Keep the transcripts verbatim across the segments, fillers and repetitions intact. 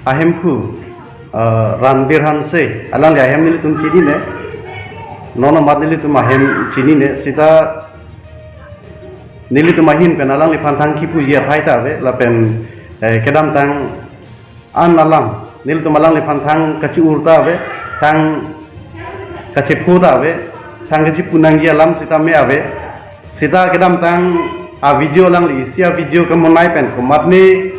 ahemphu, eh, Ranbir Hanse, alangli ahem nelitum chinine, non amat nelitum ahem chinine, seta nelitum ahin pen alangliphan thang kipuji aphai ta ave, lapen, eh, kedamtang an alam, nelitum alangliphan thang kachu-ur ta ave, thang kachepho ta ave, thang kachipu nangji alam seta me ave, seta kedamtang a-video alangli isi a-video kamonai pen komatne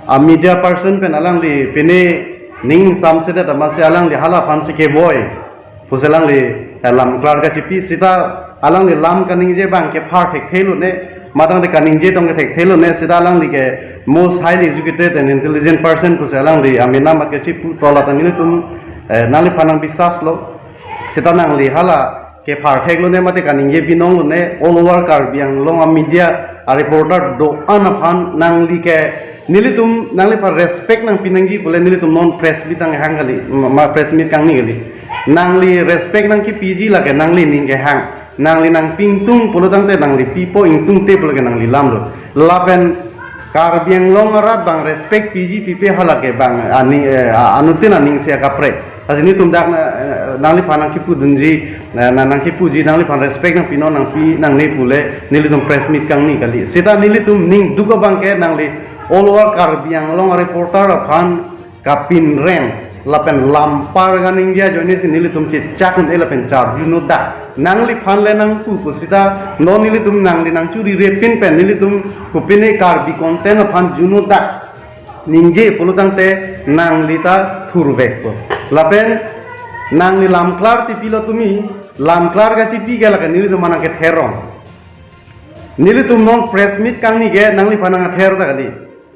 a-media person pen alangli pine ning samsedet amatsi alangli hala aphansi kevoi pusi alangli, eh, lam klar kachipi seta alangli lam kaningje abang kephar thekthelo ne, matang de kaningje tong ke thekthelo ne, seta alangli ke most highly educated and intelligent person pusi alangli amena mat kachipu tola ta nelitum, eh, nangliphan nangbisas lo, seta nangli hala kephar theklo ne mate kaningje binong lo ne, all over Karbi Anglong a-media a-reporter do-an aphan nangli ke nelitum nangliphan respect nangpi nangji pule nelitum non press meet nanghang kali, ma, ma press meet kangni kali. Nangli respect nangkipiji lake nangli ning kehang. Nangli nangpi ingtung pulo tangte nangli pipo, ingtungte pulo ke nangli lam lo. Lapen Karbi Anglong arat abang respect piji pipe hala ke abang ani, eh, a-, anuttin aning si akaprek. Lasi nelitum dak na, eh, nangliphan nangkipudunji, na, na, nangkipuji, nangliphan respect nangpinon nangpi nangne pule nelitum press meet kangni kali. Seta nelitum ning duk abang ke nangli all over Karbi Anglong a-reporter aphan kapinrem lapen lampar kaningje ajoine si nelitum chechak un-e lapen charjuno dak. Nangliphan le nangpu pu seta non nelitum nangli nangchuri repin pen nelitum kopine Karbi content aphan juno dak ningje pulo tangte nangli ta thurvekpo. Lapen nangli lam klar chipilo tumi, lam klar kachipi ke lake nelitum aphan nangkether rong. Nelitum non press meet kangni ke nangliphan nangkether ta kali.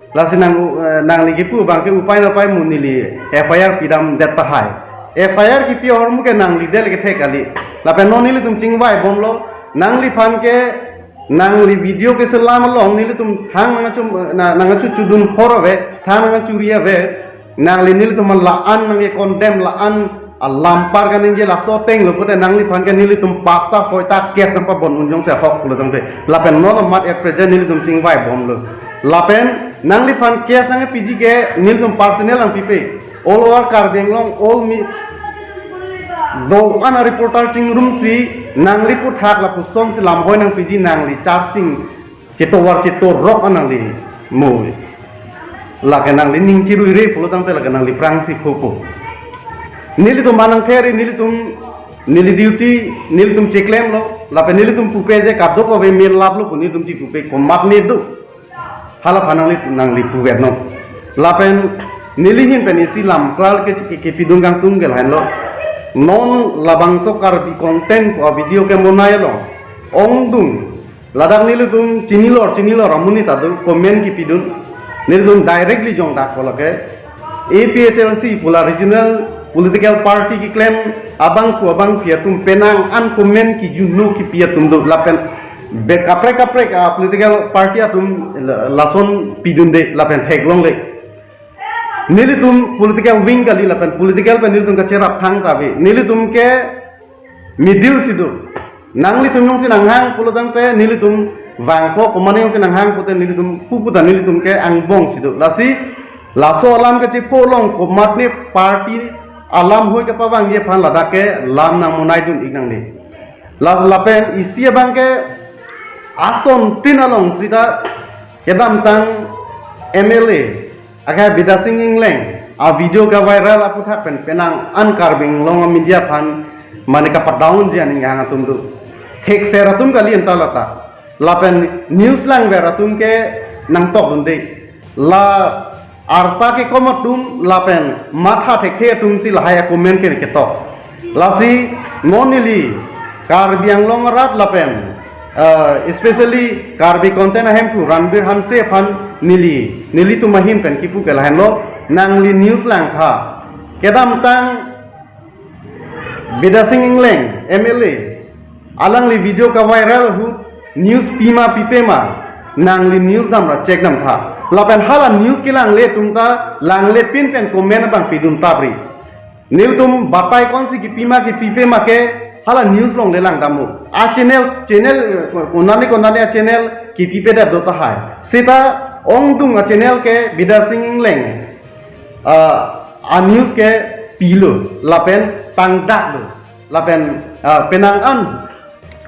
Lasi nang, eh, nangli kipu abang ke upai na upai mu neli F I R pidamdet tahai. F I R kipi ahormu ke nangli del kethek kali. Lapen non nelitum chingvai bomlo, nangliphan ke nangli video keselam along nelitum thang nangchu, na, nangchu chudun hor ave, thang nangchuri ave, nangli nelitum la-an nangkecondemn, la-an alampar kaningje laso ateng lo pute nangliphan ke nelitum pasta soita case nangpabon un jongsi ahok pulo tangte. Lapen non amat at present nelitum chingvai bomlo. Lapen nangliphan case nangpiji ke nelitum personal nangpipe. All over Karbi Anglong, all me, do-an a-reporter chingrumsi nangli puthak lapuson si lamhoi nangpiji, nangli charsing chetovar chetorok an nangli mo. Lake nangli ning chiruire pulo tangte lake nangli prangsi khopo. Nelitum aphan nangther-i, nelitum, neli duty nelitum cheklemlo, lapen nelitum pupe je kadokave me laplo pu nelitum chipupe komatne do. Hala aphan nangli, nangli puvetnon. Lapen neli ahin pen isi lam klar ke, ke, kepidun kangtung ke lahenlo. Non labangso Karbi content pu a-video kemonai along ongdung ladak nelitum chinilor chinilor amonit ta do comment kipidun. Nelitum directly jongdak ko lake A P H L C pu la regional political party keklem abangphu abangphi atum penang an comment kijuno kipi atum do lapen be kaprek kaprek a-political party atum la-, lason pidunde lapen theklongle. Nelitum political wing kali lapen political pen nelitum kacherap thangta ave. Nelitum ke middle si do. Nanglitum jongsi nanghang pulo tangte nelitum vangpo, komatne jongsi nanghang pute nelitum pupu ta nelitum ke angbong si do. Lasi laso alam kachepho along komatne party alam hoi kapavangji aphan ladak ke lam nangmonaidun ik nangne. La, lapen isi abang ke asontin along seta kedamtang M L A akai Bidya Sing Engleng a-video kaviral aputhak pen penang an Karbi Anglong a-media aphan mane kapadown ji aning hang atum do. Thekser atum kali anta lata. Lapen news langver atum ke nangtokdunde. La arta kekom atum lapen matha thekthe atumsi lahai a-comment ke ketok. Lasi non neli Karbi Anglong arat lapen, eh, especially Karbi content ahemphu Ranbir Hanse aphan neli, nelitum ahin pen kipu ke lahenlo, nangli news langtha. Kedamtang Bidya Sing Engleng M L A alangli video kaviral ahut news pima pipe ma, nangli news damra check damtha. Lapen hala news kelangle atum ta langlepin pen comment abang pidun tapri. Nelitum batai konsi kipima kipipe ma ke hala news along le lang damlo. A-channel, channel, eh, konane konane a-channel kipipedet do tahai. Seta ongdung a-channel ke Bidya Sing Engleng ah, a-news ke pilo, lapen tangdaklo, lapen, ah, penang an,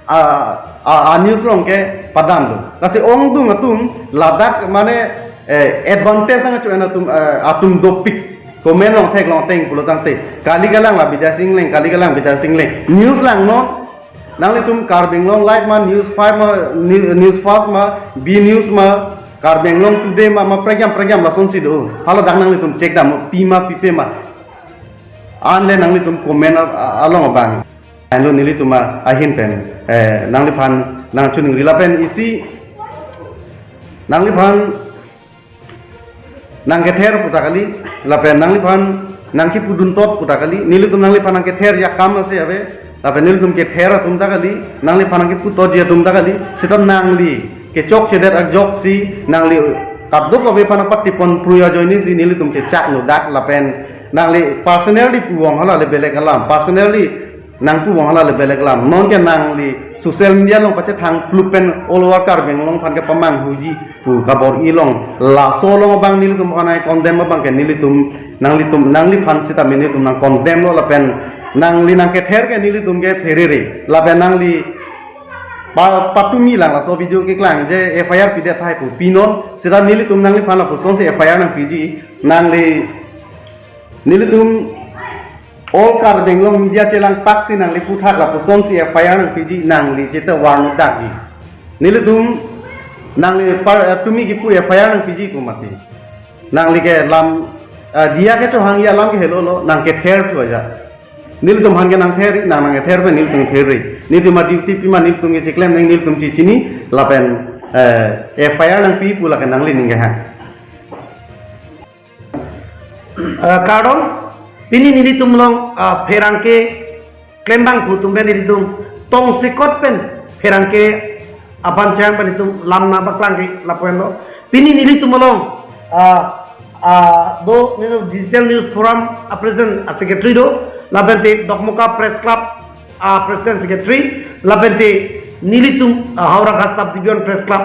ah, ah, a-news along ke padamlo. Lasi ongdung atum ladak mane, eh, advantage nangcho-en atum, eh, atum dopik. Comment along theklong ateng pulo tangte, kali kalang la Bidya Sing Engleng, kali kalang Bidya Sing Engleng. News langnon, nanglitum Karbi Anglong Live ma, News Five ma, New-, News Fast ma, B News ma, Karbi Anglong Today ma, ma prekjam prekjam lasonsi do. Hala dak nanglitum check dam, pi ma pipe ma. Anle nanglitum comment a-, a-, along abang. Anlo nelitum a-, ahin pen, eh, nangliphan nangchiningri lapen isi nangliphan nangkether puta kali, lapen nangliphan nangkipudun tot puta kali, nelitum nangliphan nangkether akam ase ave, lapen nelitum kether atum ta kali, nangliphan nangkipu totji atum ta kali, seta nangli kechokchedet ajoksi nangli kadokave aphan apatipon prui ajoinesi nelitum chechaklo dak, lapen nangli personally puwong hala le belek alam, personally nangpuwong hala le belek alam. Non ke nangli social media along pachethang plup pen all over Karbi Anglong aphan kepamanghuji pu kabor-i along, laso along abang nelitum aphan nangcondemn abang ke nelitum, nanglitum, nangliphan sitame nelitum nangcondemnlo lapen nangli nangkether ke nelitum ke pherere, lapen nangli pa-, patumi lang laso video keklang je F I R pidet tahai pu pinon, seta nelitum nangliphan lapusonsi F I R nangpiji, nangli nelitum all Karbi Anglong media chelangpaksi nangli puthak lapusonsi F I R nangpiji, nangli chete warnut dakji. Nelitum nangli par-, eh, tumi kipu F I R nangpiji pu mati. Nangli ke lam, eh, diya kechohangji alam ke helolo, nangkether thu aja. Nelitum aphan ke nangther, nang nangkether pen nelitum ther. Nelitum a-duty pima nelitum ke cheklem nang, nelitum chechini lapen, eh, F I R nangpi pu lake nangli ning kehang. Eh, kardom, pini nelitum along, ah, pherangke klembang pu atum pen nelitum tongsekot pen pherangke aphan chang pen nelitum lam nangpaklang ke lapu-anlo. Pini nelitum along, ah, ah, do nelitum Digital News Forum a-president a-secretary do, lapen te Dokmoka Press Club a-president secretary, lapen te nelitum, ah, Howraghat Sub Division Press Club,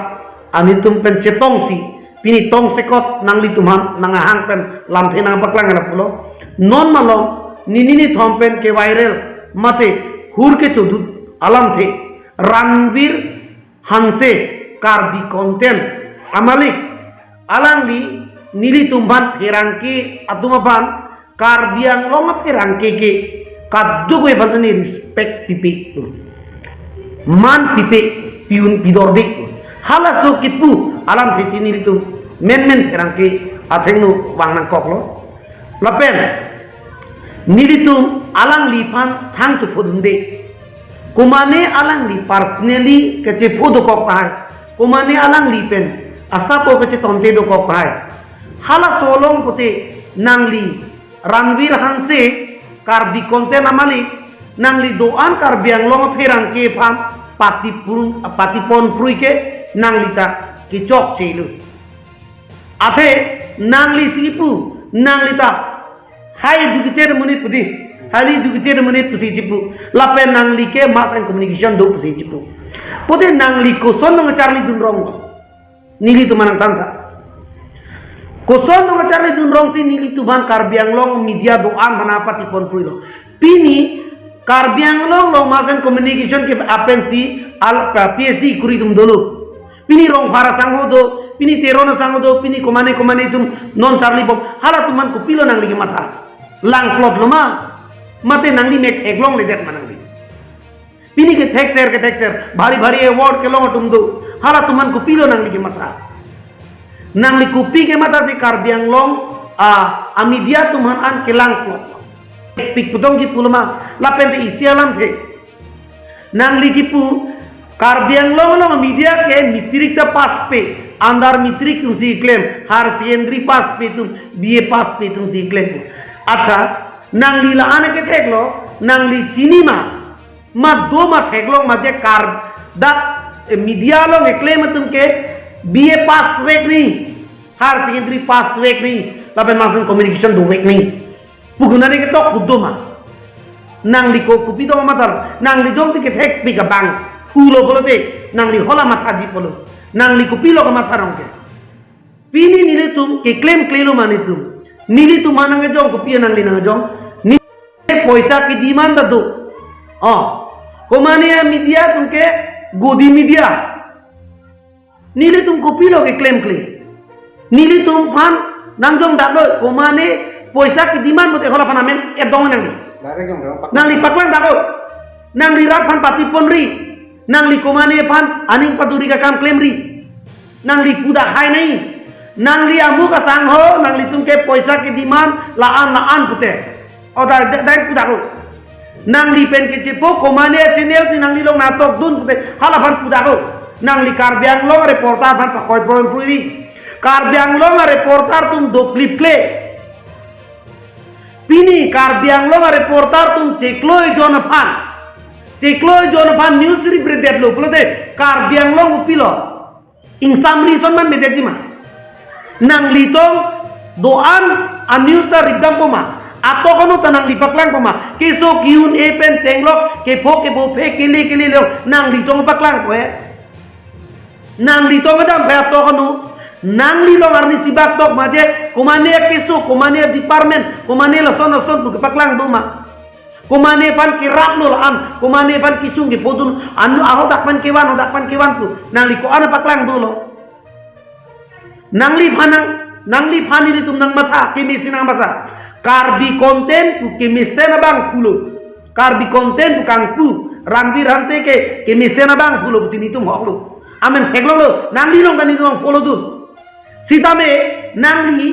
ah, nelitum pen chetongsi pini tongsekot nanglitum aphan nanghang pen lamthe nangpaklang lapulo. Non malom nini nithom pen ke-viral mate hur kechodut alamthe Ranveer Hanse, Karbi content amalik, alangli nelitum aphan pherangke atum aphan Karbi Anglong apherangke ke kadokave aphan ta ne respect pipe, man pipe, pi-un pidorde. Halaso kipu alamthesi nelitum menmen pherangke athengno vang nangkoklo. Lapen nelitum alangliphan thang chephodunde. Komane alangli personally kachepho dokok tahai, komane alangli pen asap-o kachetonte dokok tahai. Halaso along pute nangli Ranveer Hanse, Karbi content amalik, nangli do-an Karbi Anglong apherangke aphan patipon, patipon prui ke nangli ta kechokchelo. Athe nanglisi pu, nangli ta highly educated monit pu dei, highly educated monit pusi chipu, lapen nangli ke mass and communication do pusi chipu. Pute nangli koson nangcharlidun rong? Nelitum aphan nangthan tha. Koson nangcharlidun rongsi nelitum aphan Karbi Anglong media do-an aphan patipon pruilo? Pini Karbi Anglong along mass and communication ke apensi al-, P H D kuri atum dolo. Pini Rongphar asangho do, pini Teron asangho do, pini komane komane atum non charlibom. Halatum aphan kopilo nangli kematha? Langplotlo ma? Mate nangli mek theklongledet ma nangli? Pini kethekser kethekser, bhari bhari award kelong atum do. Halatum aphan kopilo nangli kematha? Nangli kopi kemathasi Karbi Anglong a, a-media atum aphan an kelangplot? Pik putong kipu lo ma, lapen te isi alamthe. Nangli kipu, Karbi Anglong along media ke matric ta pass-pe, under matric atumsi klem, higher secondary pass-pe atum, B A pass-pe atumsi klem. Accha, nangli la-an ketheklo, nangli chini ma? Ma do ma theklong ma je Kar-, dak, eh, media along keklem atum ke B A pass-vek nangji, higher secondary pass-vek nangji, lapen mass and communication dovek nangji pu konane ketok pu do ma? Nangli ko kopi do mathalo? Nangli jongsi kethekpik abang pulo pulote nangli hala mathaji pulo? Nangli kopilo kematha rong ke? Pini nelitum keklemklelo ma nelitum? Nelitum aphan nangkejong, kopi nangli nangkejong? Neli poisa ke-demand ta do. Oh. Komane media atum ke godi media. Nelitum kopilo keklemkle? Nelitum aphan nangjong dak lo, komane poisa ke-demand pute hala aphan amen edong nangli. Direct jong dong, pak. Nangli paklang dak lo. Nangli rat aphan patiponri. Nangli komane aphan aning paduri akam klemri. Nangli pu dak hai nai. Nangli amu kasang ho, nanglitum ke poisa ke-demand la-an la-an pute. Oh, da, da, direct pu dak lo. Nangli pen kechepo komane channel si nangli along nangtokdun pute hala aphan pu dak lo. Nangli Karbi Anglong reporter aphan pakoi poin puri. Karbi Anglong reporter atum doklipkle. Pini Karbi Anglong reporter atum chiklo ejon aphan, chiklo ejon aphan news rip-redet lo pulote Karbi Anglong kopilo? Ingsamri ason man medet ji ma? Nanglitum do-an a-news ta ripdampo ma? Atok ano ta nangli paklangpo ma? Keso ke-un-e pen chenglok, kepho kepho phe kele kele lo, nanglitum paklangpo eh? Nanglitum kedam phe atok ano? Nangli along arni sibak tok ma je, komane keso, komane department, komane lason lason pu kepaklang do ma? Komane aphan kerap lo la-an, komane aphan kesung kephodun, anu ahodak aphan kevan, hodak aphan kevan pu nangli ko-an paklang dolo? Nangliphan nang, nangliphan nelitum nangmatha, kemesen nangmatha. Karbi content pu kemesen abang pulo. Karbi content pu kangpu, Ranveer Hanse ke kemesen abang pulo pusi nelitum hoklo. Amen theklonglo, nangli along ta nelitum follow dun. Sitame nangli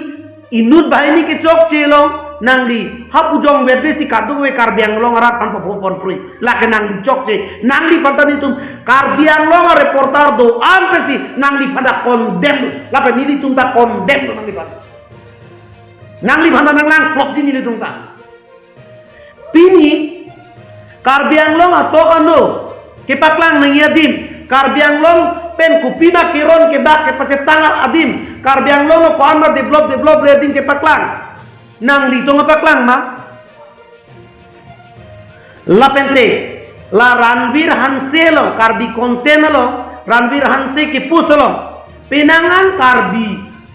inut banghini kechokche along nangli hap ujong verde si kadokave Karbi Anglong arat aphan paphopon prui. Lake nangli chokche, nangliphan ta nelitum Karbi Anglong a-reporter do-an pensi nangliphan ta condemn lo. Lapen nelitum ta condemn lo nangliphan. Nangliphan ta nanglangplok ji nelitum ta. Pini Karbi Anglong atok ano kepaklang nangji adim, Karbi Anglong pen kopima keron kebak kepachetang adim, Karbi Anglong lo ko-an ma develop develop le adim kepaklang, nanglitum paklang ma? Lapente la Ranveer Hanse along, Karbi content along, Ranveer Hanse ke-post along, penang an Karbi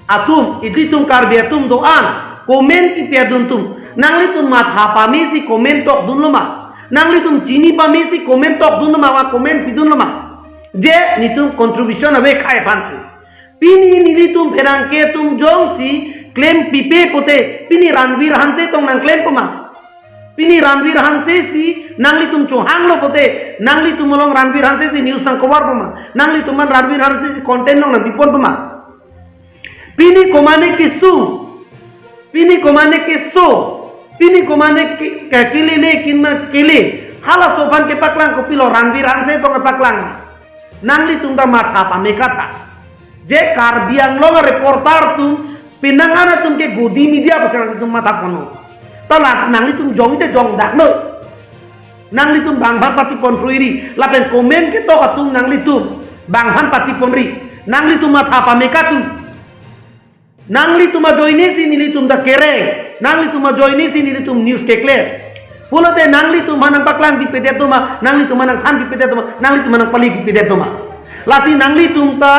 atum, ilitum Karbi atum do-an comment kipi adun atum, nanglitum matha pame si comment tokdun lo ma? Nanglitum chini pame si comment tokdun lo ma, wa comment pidun lo ma? Je nelitum contribution ave khei aphan si. Pini nelitum pherangke atum jongsi klem pipe pute, pini Ranveer Hanse tong nangklempo ma? Pini Ranveer Hanse si nanglitum chohanglo pute, nanglitum along Ranveer Hanse si news nang-coverpo ma? Nanglitum aphan Ranveer Hanse si content nang nangpiponpo ma? Pini komane kesung, pini komane keso, pini komane ke, ke, kelele, kinma kele, halaso aphan kepaklang kopilo? Ranveer Hanse tong kepaklang. Nanglitum ta matha pame katha. Je Karbi Anglong a-reporter atum, penang an atum ke godi media pusi nanglitum matha ponlo. Ta la nanglitum jong te jong dak lo. Nanglitum bang aphan patipon pruiri, lapen comment ketok atum nanglitum bang aphan patiponri, nanglitum matha pame katha. Nanglitum ajoine si nelitum ta kereng, nanglitum ajoine si nelitum news keklem. Pulote nanglitum aphan nangpaklang pipedet do ma, nanglitum aphan nangthan pipedet do ma, nanglitum aphan nangpali pipedet do ma? Lasi nanglitum ta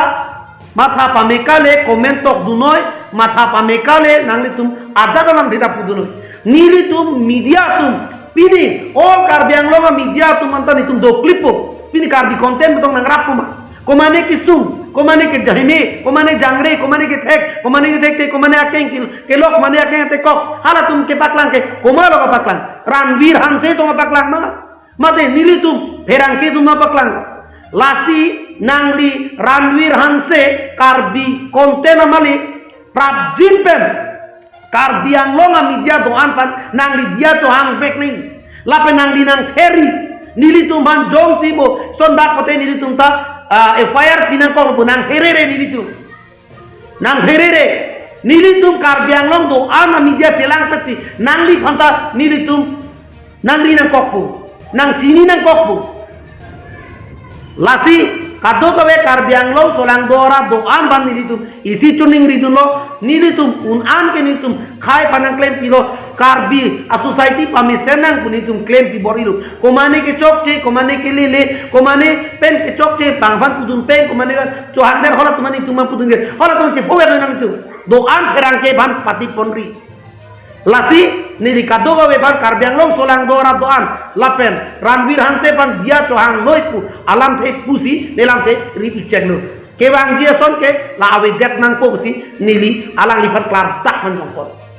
matha pame kali, comment tokdun noi, matha pame kali, nanglitum ajat alam dita pudun noi. Nelitum media atum, pini all Karbi Anglong a-media atum anta nelitum doklippo, pini Karbi content pu tong nangrappo ma? Komane kesung, komane kejahime, komane jangre, komane kethek, komane kethek te, komane akeng ke, kelok, komane akeng tekok, halatum kepaklang ke, komatlo kepaklang? Ranveer Hanse tong kepaklang ma? Mate nelitum pherangke atum ma paklang? Lasi nangli Ranveer Hanse Karbi content amalik prapjin pen Karbi Anglong a-media do-an aphan nangli diya chohang vek nai. Lapen nangli nangtheri, nelitum aphan jongsi bo sondak pote nelitum ta, ah, F I R pi nangkok pu nangtherere nelitum. Nangtherere, nelitum Karbi Anglong do-an a-media chelang pensi nangliphan ta nelitum nangri nangkokpo, nangchini nangkokpo. Lasi kadokave Karbi Anglong solangdo arat do-an aphan nelitum isi choningridunlo, nelitum un-an ke nelitum khei aphan nangklempilo, Karbi a-society pamesen nang pu nelitum klempi bor-ilo. Komane kechokche, komane kelele, komane pen kechokche bang aphan pudun pen, komane chohangdet halatum aphan nelitum aphan pudun ke, halatum chephover nanglitum. Do-an pherangke aphan patiponri. Lasi neli kadokave aphan Karbi Anglong solangdo arat do-an lapen Ranveer Hanse aphan diya chohang noi pu alamthe pusi nelamthe ri-ichenglo. Kevangji ason ke la avedet nangpo pusi neli alangliphan klardak man jongpon.